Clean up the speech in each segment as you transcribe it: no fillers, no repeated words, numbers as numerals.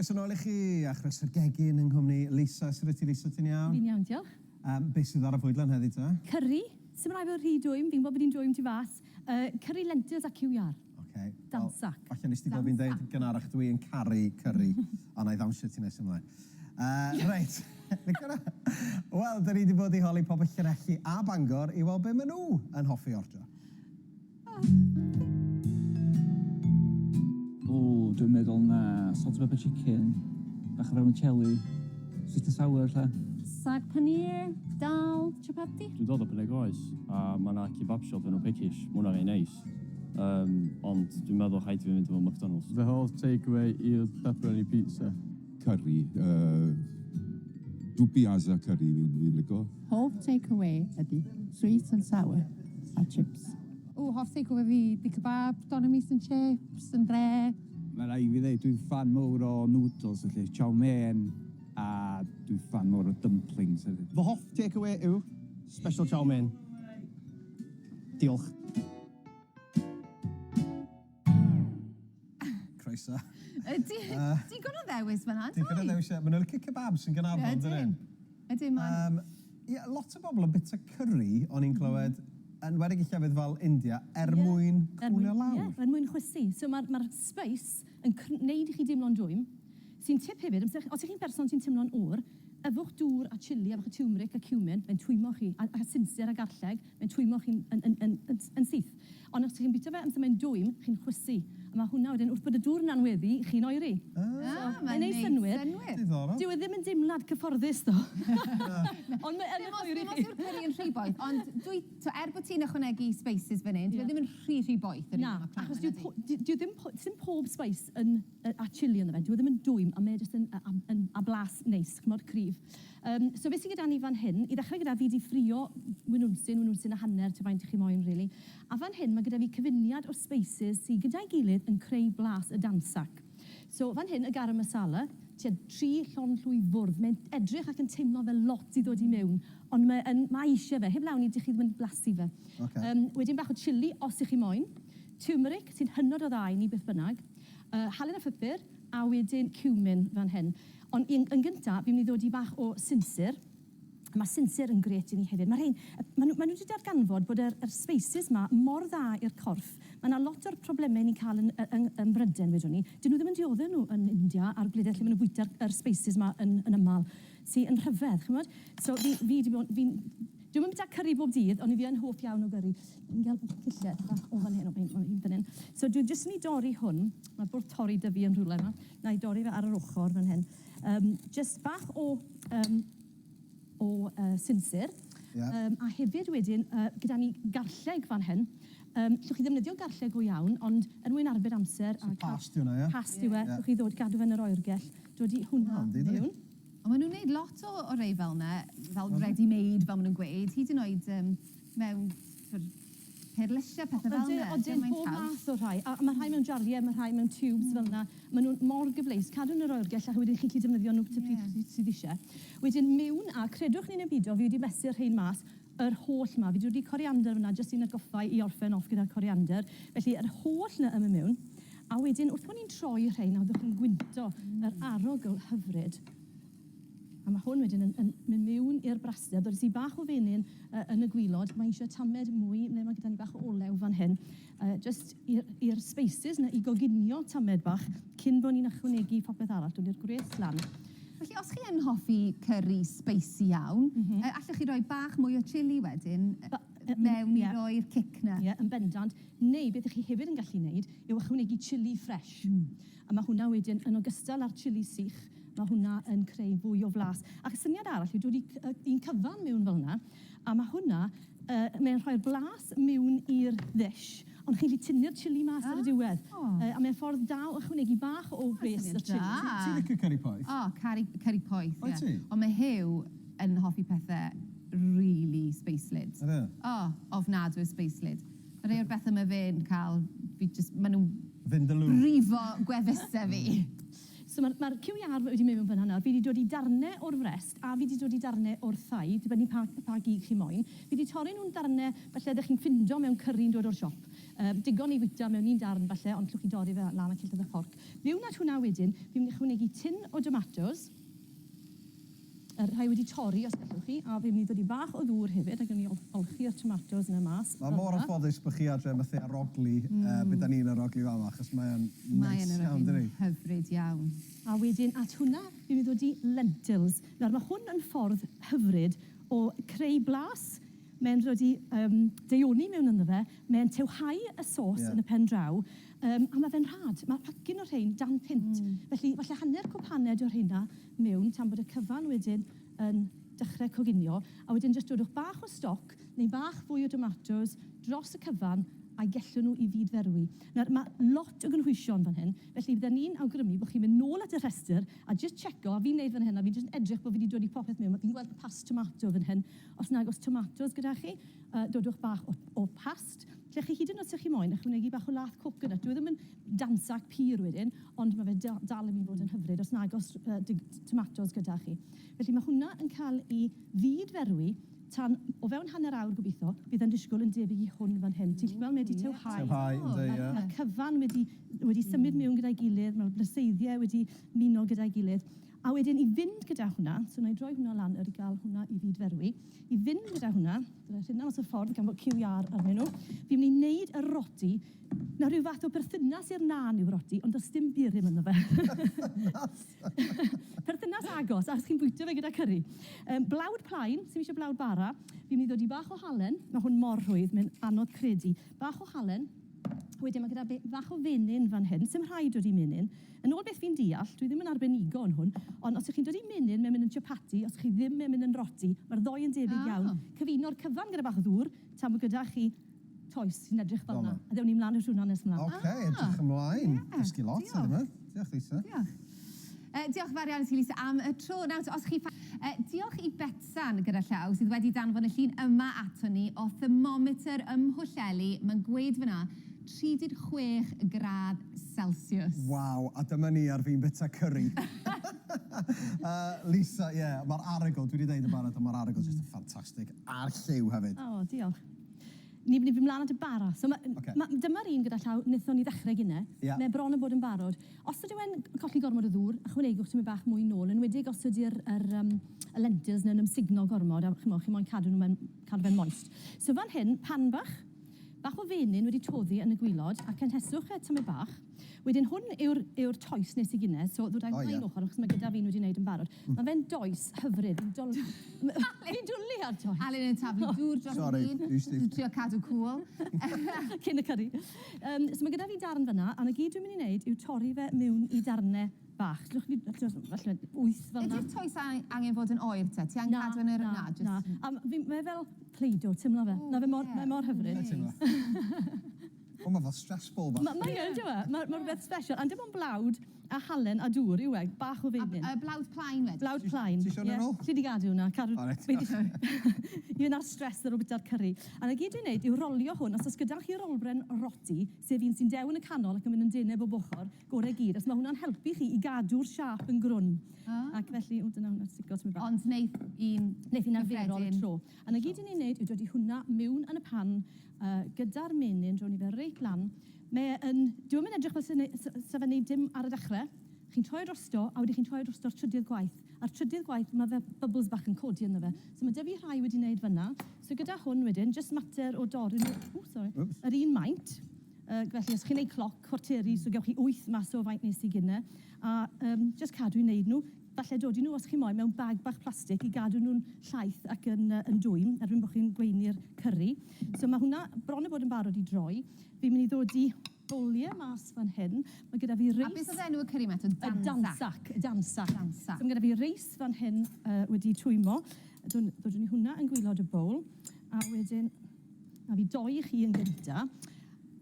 Croeso nôl i chi, a chroeso'r gegin yng nghwmni Lisa. Sut wyt ti, Lisa? Ti'n iawn? Fi'n iawn, diolch. Um, beth sydd ar y fwydlen heddi ta? Curry. Sim rhaid bod rhy dwym, fi'n gwybod bod hi'n dwym tu fas. Uh, curry lentils a cyw iâr. Okay. Dansac. Well, falle nes ti gweld fi'n deud gynharach dwi yn caru curry, a na i ddawnsio ti nes ymlaen. Uh, reit, Wel, da ni wedi bod i holi pobl Llanelli a Bangor i weld be maen nhw yn hoffi ordro. O, dwi'n meddwl na salt and pepper chicken, bach o vermicelli, sweet and sour ella. Sag paneer, dal, chapati. Dwi'n dod o Penygroes a ma' 'na kebab shop enw Peckish, ma' hwnna reit neis. Yym ond dwi'n meddwl rhaid i fi fynd efo McDonald's. Fy hoff takeaway yw'r pepperoni pizza. Curry, yy dupiaza curry fi'n fi'n lico. Hoff takeaway ydy sweet and sour a chips. O, hoff takeaway fi 'di kebab, doner meat and chips yn dre. Mae rai fi ddeud, dwi'n ffan mowr o noodles felly, chow mein a dwi'n ffan mowr o dumplings hefyd. Fy hoff takeaway yw special chow mein. Diolch. Croeso. Ydy, digon o ddewis fan'na, yndoes? Digon o ddewis, ie. Maen nhw'n licio kebabs yn Gaernarfon, dydyn? Ydyn. Ydyn, maen. Um, ie, lot o bobl yn bwyta curry, o'n i'n clywed, yn enwedig i llefydd fel India, er mwyn cwlio lawr. Ie, er mwyn chwysu. So mae'r ma spice yn gwneud i chi deimlo'n dwym, sy'n tip hefyd, amser, os ych chi'n berson sy'n teimlo'n oer, yfwch dŵr a chili a bach o turmeric a cumin, mae'n twymo chi, a, a sinsir a garlleg, Mae'n twymo chi'n yn yn yn yn yn syth. Ond os chi'n bwyta fe amser mae'n dwym, chi'n chwysu. A ma' hwnna wedyn, wrth bod y dŵr yna'n weddu, chi'n oeri. Ah, So, mae'n mae'n neud neud synnwyr. synnwyr. Diddorol. Dyw e ddim yn deimlad cyfforddus ddo. Ond mae yn Dim os oeri dim os chi. yw'r curry yn rhy boeth, ond dwi, t'o' er bod ti'n ychwanegu spices fan 'yn, dyw e ddim yn rhy rhy boeth yr un Na, yma pnawn achos 'ma, dyw nadi? po- dy- dyw ddim po- sim pob spice yn yy â chili ynddo fe. Dyw e ddim yn dwym, a mae e jyst yn a- a- yn a blas neis, ch'mod, cryf. Yym, so beth sydd gyda ni fan hyn, i ddechrau gyda, fi 'di ffrio winwnsyn, winwnsyn a hanner, ta faint 'y chi moyn rili. A fan hyn mae gyda fi cyfuniad o spices sy gyda'i gilydd yn creu blas y dansac. So fan hyn, y garam masala, tua tri llond llwy fwrdd. Mae'n edrych ac yn teimlo fel lot i ddod i mewn, ond mae yn, mae eisiau fe, heb law ni, dych chi ddim yn blasu fe. Ocê. Yym, wedyn bach o chilli, os 'y chi moyn. Turmeric, sy'n hynod o dda i ni beth bynnag. Yy, halen a phupur, a wedyn cumin fan hyn. Ond yn yn gynta, fi'n mynd i ddod i bach o sinsir. Mae sinsir yn grêt i ni hefyd. Mae rhein, maen nhw, maen nhw wedi darganfod bod yr, yr spices 'ma mor dda i'r corff. Mae 'na lot o'r problemau ni'n cael yn, yn, yn Mhrydain, wedwn ni, 'dyn nhw ddim yn dioddef nhw yn India a'r gwledydd lle maen nhw'n bwyta'r yr spices 'ma yn, yn aml, sy yn rhyfedd, chimod. So fi, fi 'di bod, fi'n, dwi'm yn bwyta curry bob dydd, ond fi yn hoff iawn o gyrri. Fi'n cael cillell bach o fan hyn, o, mae'n un fan hyn. So dwi jyst yn mynd i dorri hwn. Mae bwrdd torri 'da fi yn rhywle yma. Na i dorri fe ar yr ochr fan hyn. Um, just bach o, um, o uh, sinsir. Yeah. Um, a hefyd wedyn, uh, gyda ni garlleg fan hyn. Um, llwch chi ddefnyddio garlleg go iawn, ond er mwyn arbed amser... So past yw hwnna, ie? Past yw e. Llwch chi ddod, gadw fe yn yr oergell. Dod i hwnna mewn. Ond maen nhw'n gwneud lot o, o rei fel yna, fel ready-made, fel maen nhw'n gweud, hyd yn oed um, mewn sort of perlysiau, pethau fel yna. Ydyn, ydyn, pob math o rhai. A mae rhai mewn jariau, mae rhai mewn tubes fel yna. Maen nhw'n mor gyfleus. Cadw yn yr oergell a wedyn chi'n gallu defnyddio nhw pryd yeah. sydd eisiau. Wedyn mewn, a credwch ni neu beidio, fi wedi mesur rhein mas, yr holl ma. Fi wedi dod i coriander fyna, jyst i'n atgoffa i orffen off gyda'r coriander. Felly, yr holl na yma mewn. A wedyn, wrth bod ni'n troi rhein, a byddwch chi'n gwynto yr arogl hyfryd. A mae hwn wedyn yn, yn mynd mewn i'r braster. Dodys i bach o fenyn uh, yn y gwilod. Mae eisiau tamed mwy, neu mae gyda ni bach o olew fan hyn. Uh, just i'r spices na i goginio tamed bach cyn bod ni'n ychwanegu popeth arall. Dod i'r gwres lan. Felly, os chi yn hoffi curry spicy iawn, mm -hmm. allwch chi roi bach mwy o chili wedyn ba, mewn i yeah. roi'r cic na. Ie, yeah, yn bendant. Neu beth ych chi hefyd yn gallu gwneud yw ychwanegu chili fresh. Mm. A mae hwnna wedyn, yn ogystal â'r chili sych, mae hwnna yn creu fwy o flas. Ac y syniad arall yw dod i un cyfan mewn fel yna, a mae hwnna, uh, mae'n rhoi'r blas mewn i'r ddish, ond chi'n gallu tynnu'r chili mas ar y diwedd. Oh. Uh, a mae'n ffordd da o ychwanegu bach o wres i'r chili. Ti'n licio curry poeth? O, oh, curry, curry poeth, ie. Yeah. Ond mae Huw yn hoffi pethau really speislyd. Ydy? O, oh, ofnadwy o speislyd. Mae rhai o'r bethau mae fe'n cael, fi just, maen nhw'n Vindaloo. brifo gwefusau fi. So mae'r ma cyw iâr wedi mynd mewn fan'na nawr. Fi 'di dod i darnau o'r frest a fi 'di dod i darnau o'r thigh, dibynnu pa, pa gig chi moyn. Fi 'di torri nhw'n darnau falle ydych chi'n ffindo mewn cyrri'n dod o'r siop. Yym, digon i fwyta mewn un darn falle, ond llwch chi dorri fe lan a cillad y fforc. Fewn at hwnna wedyn, fi'n mynd i ychwanegu tin o domatos. Y rhai wedi torri os gallwch chi, a fi'n mynd i ddod i bach o ddŵr hefyd, a gawn ni olchi'r tomatos yna mas. Mae mor anffodus bod chi adre methu arogli mm. be da ni'n arogli fama, achos mae o'n neis iawn, dydi? Mae yn hyfryd iawn. A wedyn at hwnna, fi'n mynd i ddod i lentils. Nawr mae hwn yn ffordd hyfryd o creu blas. Mae'n rhoi um, deuoni mewn ynddo fe, mae'n tewhau y sos yeah. yn y pen draw, a mae fe'n rhad. Mae pacyn o'r rhain dan pint. Felly, falle hanner cwpaned o'r rheina mewn tan bod y cyfan wedyn yn dechrau coginio, a wedyn jyst dodwch bach o stoc neu bach fwy o domatos dros y cyfan a gellwn nhw i fyd ferwi. Nawr, mae lot o gynhwysion fan hyn, felly bydden ni'n awgrymu bod chi'n mynd nôl at y rhestr a jyst checo, a fi'n neud fan hyn, a fi'n jyst yn edrych bod fi wedi dod i popeth mewn. Fi'n gweld past tomato fan hyn. Os nag oes tomatos gyda chi, dodwch bach o past. Lle chi hyd yn oed os ych chi moyn ychwanegu bach o lath coconut. Dyw e ddim yn dansac pur wedyn, ond mae fe dal yn mynd i fod yn hyfryd os nag oes tomatos gyda chi. Felly mae hwnna yn cael ei fyd-ferwi tan o fewn hanner awr gobeithio, bydd e'n disgwyl yn debyg i hwn fan hyn. Ti'n gallu gweld mae wedi tywhau. Tywhau, ynddi, ie. Mae'r cyfan wedi, wedi symud mewn gyda'i gilydd, mae'r blyseiddiau wedi muno gyda'i gilydd. A wedyn i fynd gyda hwnna, so wna i droi hwnna lan er i gael hwnna i fyd-ferwi, i fynd gyda hwnna, dyna rhywun mas o'r ffordd gan bod QR arnyn nhw, fi'n mynd i wneud y roti. Na rhyw fath o berthynas i'r naan yw roti, ond does dim burum ynddo fe. Perthynas! Perthynas agos, achos chi'n bwyta fe gyda cyri. Blawd plaen, sy'm eisiau blawd bara, fi'n mynd i ddod i bach o halen, mae hwn mor rhwydd, mae'n anodd credu. Bach o halen, wedyn mae gyda fi fach o fenyn fan hyn, sy'm rhaid dod i menyn. Yn ôl beth fi'n deall, dwi ddim yn arbenigo yn hwn, ond os ych chi'n dod i menyn, mae'n mynd yn chapati, os chi ddim, mae'n mynd yn roti. Mae'r ddou yn debyg iawn. Cyfuno'r cyfan gyda bach o ddŵr, tan bod gyda chi toes sy'n edrych fel 'na. A ddewn ni mlaen at hwnna nes mlaen. Oce, edrych ymlaen. Dysgu lot heddiw 'ma. Diolch, Lisa. Diolch. Diolch yn fawr iawn i ti, Lisa, am y tro. Nawr, os chi... Diolch i Betsan gyda llaw sydd wedi danfon y llun yma ato ni o thermometer ym Mhwllheli. Mae'n gweud fan'na 36 gradd Celsius. Waw, a dyma ni ar fin byta curry. Lisa, ie, mae'r arogl, dwi wedi dweud yn barod, ond mae'r arogl jyst yn ffantastig. A'r lliw hefyd. O, diolch. Ni'n mynd i fynd mlaen at y bara. So ma, Ocê. ma, dyma'r un gyda llaw wnaethon ni ddechrau gynne. Ie. Mae bron yn bod yn barod. Os ydyw e'n colli gormod o ddŵr, ychwanegwch tymed bach mwy nôl, yn enwedig os ydy'r yr, um, y lentils neu'n ymsugno gormod, a chimod, chi moyn cadw nhw mewn, cadw fe'n moist. So fan hyn, pan bach, bach o fenyn wedi toddi yn y gwilod, a cynheswch e tymed bach. Wedyn hwn yw'r yw'r toes nes i gynne, so ddod â'i O, ie. un ochr, achos mae gyda fi'n wedi wneud yn barod. Mae fe'n does hyfryd. Fi'n dol... Fi'n dwlu ar toes. Alun yn taflu dŵr dros Sorry, y hun. dwi Dwi'n trio cadw cool. Cyn y curry. So mae gyda fi darn fyna, a 'na gyd dwi'n mynd i wneud yw torri fe mewn i darnau bach. Allwch chi, falle wyth fel 'na. Ydy'r toes angen fod yn oer te? Ti angen cadw yn yr... Na, na. A mae fel Play-Doh, timlo fe. Na, fe mor, mae mor hyfryd. O, mae fel stress ball bach. Mae e, yndyw e? Mae rhywbeth special. Ond dim ond blawd a halen a dŵr yw e, bach o fenyn. A blawd plaen wedyn? Blawd plaen. Ti isio hwnna nôl? Ti 'di gadw hwnna. Cadw... O reit. I fynd ar stress ar ôl bwyta'r curry. A 'na gyd dwi'n neud yw rolio hwn. Os oes gyda chi rolbren roti, sef un sy'n dew yn y canol ac yn mynd yn denau bob ochr, gore gyd. Achos mae hwnna'n helpu chi i gadw'r siâp yn grwn. Ac felly, o dyna hwnna, stico tymed bach. Ond neith un cyffredin... Neith un arferol y tro. A 'na gyd 'yn ni'n neud yw dod i hwnna miwn yn y pan gyda'r menyn, rown ni fe reit lan. Mae e yn... Dyw e'm yn edrych fel 'sa fe'n neud dim ar y dechrau. Chi'n troi e drosto, a wedyn chi'n troi e drosto'r trydydd gwaith. A'r trydydd gwaith, mae fe bubbles bach yn codi ynddo fe. So mae 'da fi rhai wedi neud fan'na. So gyda hwn wedyn, jyst mater o dorri nhw... Ww, sori. Wps. Yr un maint. Felly os chi'n neud cloc, chwarteri, so gewch chi wyth mas o faint nes i gynne. A jyst cadw i wneud nhw. Falle dodi nhw, os chi moyn, mewn bag bach plastig i gadw nhw'n llaith ac yn yn dwym, erbyn bod chi'n gweini'r cyri. So mae hwnna bron a bod yn barod i droi. Fi'n mynd i ddodi bowliau mas fan hyn. Mae gyda fi reis... A beth oedd enw y cyri 'ma eto? Y dansac. Y dansac. Dansac. So mae gyda fi reis fan hyn wedi twymo. Dodwn ni hwnna yn gwaelod y bowl. A wedyn, na fi doi i chi yn gynta.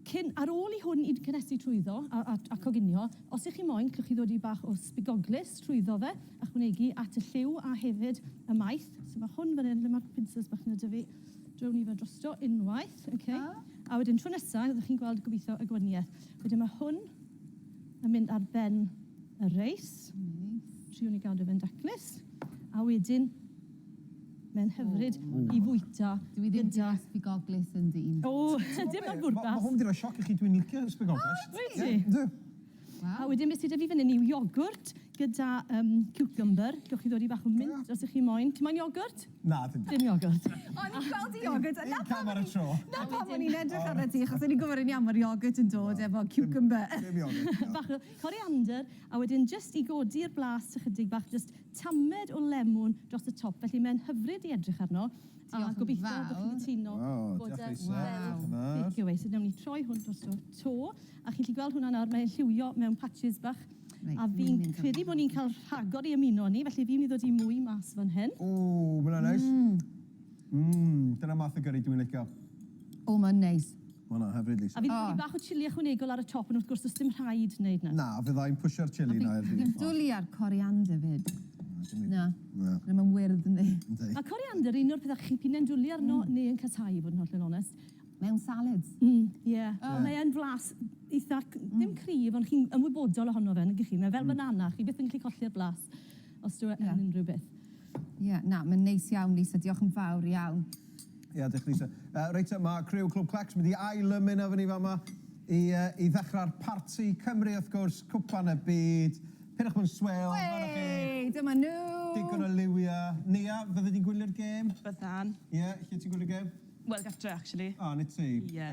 Cyn, ar ôl i hwn i cynhesu trwyddo a, a, a coginio, os ych chi moyn, clywch chi ddod i bach o sbigoglys trwyddo fe, ychwanegu at y lliw a hefyd y maeth. So mae hwn fan hyn, le mae'r pincers bach yna 'da fi, drown ni fe drosto unwaith, okay. Ah. A wedyn tro nesa, fyddwch chi'n gweld gobeithio y gwaniaeth. Wedyn mae hwn yn mynd ar ben. y reis. Triwn ni gadw fe'n daclus. A wedyn, mae'n hyfryd i fwyta. Dwi ddim gyda sbigoglys yn dyn. O, dim ar bwrpas. Mae hwn wedi rhoi sioc i chi, dwi'n licio sbigoglys. Wyt ti? Yndw. A wedyn beth sydd 'da fi fan hyn yw iogwrt gyda um, cucumber. Gewch chi ddod i bach o mint os ych chi moyn. Ti moyn iogwrt? Na, ddim. Dim iogwrt. O'n i'n gweld y iogwrt. Un cam ar y tro. Na pam o'n i'n edrych ar y ti, achos o'n i'n gwybod yn iawn mae'r iogwrt yn dod efo cucumber. Dim iogwrt. Bach o coriander, a wedyn jyst i godi'r blas ychydig bach, jyst tamed o lemwn dros y top. Felly mae'n hyfryd i edrych arno. A Diolch yn gobeithio bod chi'n fawr. cytuno Waw, bod diolch e Lisa. fel Diolch yn fawr. take away. So nawn ni troi hwn drosto to, a chi'n gallu gweld hwnna nawr, mae'n lliwio mewn patches bach. Reit, A dwi'n fi'n mynd am credu bod ni'n cael rhagor i ymuno â ni, felly fi'n mynd i ddod i mwy mas fan hyn. O, mae hwnna'n neis. Dyna math o gyrri dwi'n licio. O, mae'n neis. Mae hwnna'n hyfryd, Lisa. A fi'n oh. bach o chili ychwanegol ar y top, ond wrth gwrs does dim rhaid wneud na. Na, fydda i'n pwsio'r chili na i'r Fi'n dwlu ar coriander fyd. Na. Na. Na, mae'n wyrdd yndi. Yndi. Mae coriander un o'r pethau chi pinnau'n dwlu arno neu yn casau, i fod yn hollol onest. Mewn salads. Ie. Yeah. Mae e'n flas eitha, ddim cryf, ond chi'n ymwybodol ohono fe, nag 'ych chi? Mae fel banana, chi byth yn gallu colli'r blas os dyw e yn unrhyw beth. Ie, yeah, na, mae'n neis iawn, Lisa. Diolch yn fawr iawn. Ie, diolch Lisa. Reit, mae criw Clwb Clecs mynd i ail ymuno efo ni fama i ddechrau'r parti. Cymru, wrth gwrs, cwpan y byd. Pidwch bod yn swel. Wey, dyma nhw! Digon o liwiau. Nia, fyddi di'n gwylio'r gêm? Byddan. Ie, yeah, lle ti'n gwylio'r gêm? Wel, gatre, actually. O, na ti. Ie.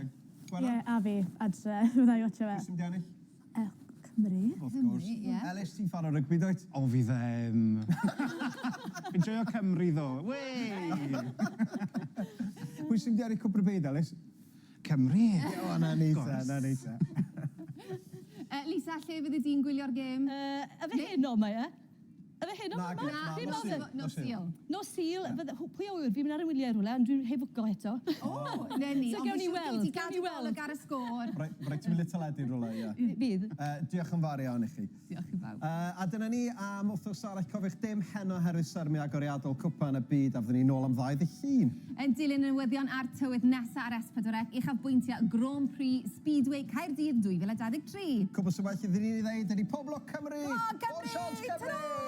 Gwenno? Ie, a fi, adre, fydda i watcho fe. Pwy sy'n mynd i ennill? Cymru. Wrth gwrs. Ie. Elis, ti'n fan o rygbi, dwyt? O, fi ddim. Fi'n joio Cymru, ddo. Wey! Pwy sy'n mynd i ennill Cwpan y Byd, Elis? Cymru. O, na ni te, na ni te. Lisa, lle fyddi di'n gwylio'r gêm? Yfe heno mae e? Yfe heno Na, mae? na, Pryd nos ma' fe? Sul. Nos Sul. Nos Sul, pwy a ŵyr, fi'n mynd ar y wyliau rhywle, ond dwi'n heb fwco eto. O, ne ni. So gewn ni weld, Ti gewn ni gadw weld. golwg ar y sgôr. Rhaid ti'n mynd i'r teledu rhywle, ie. Bydd. Diolch yn fawr iawn i chi. Diolch yn fawr. A dyna ni am wythnos arall. Cofiwch dim heno oherwydd seremoni agoriadol Cwpan y Byd a fyddwn ni nôl am ddau ddydd Llun. Yn dilyn y newyddion a'r tywydd nesa ar S4C, uchafbwyntiau Grand Prix Speedway Caerdydd 2023. Cwbl sy'n well iddyn ni ddeud ydy pob lwc Cymru! Come on, Cymru! Bon siawns Cymru! Ta-ra!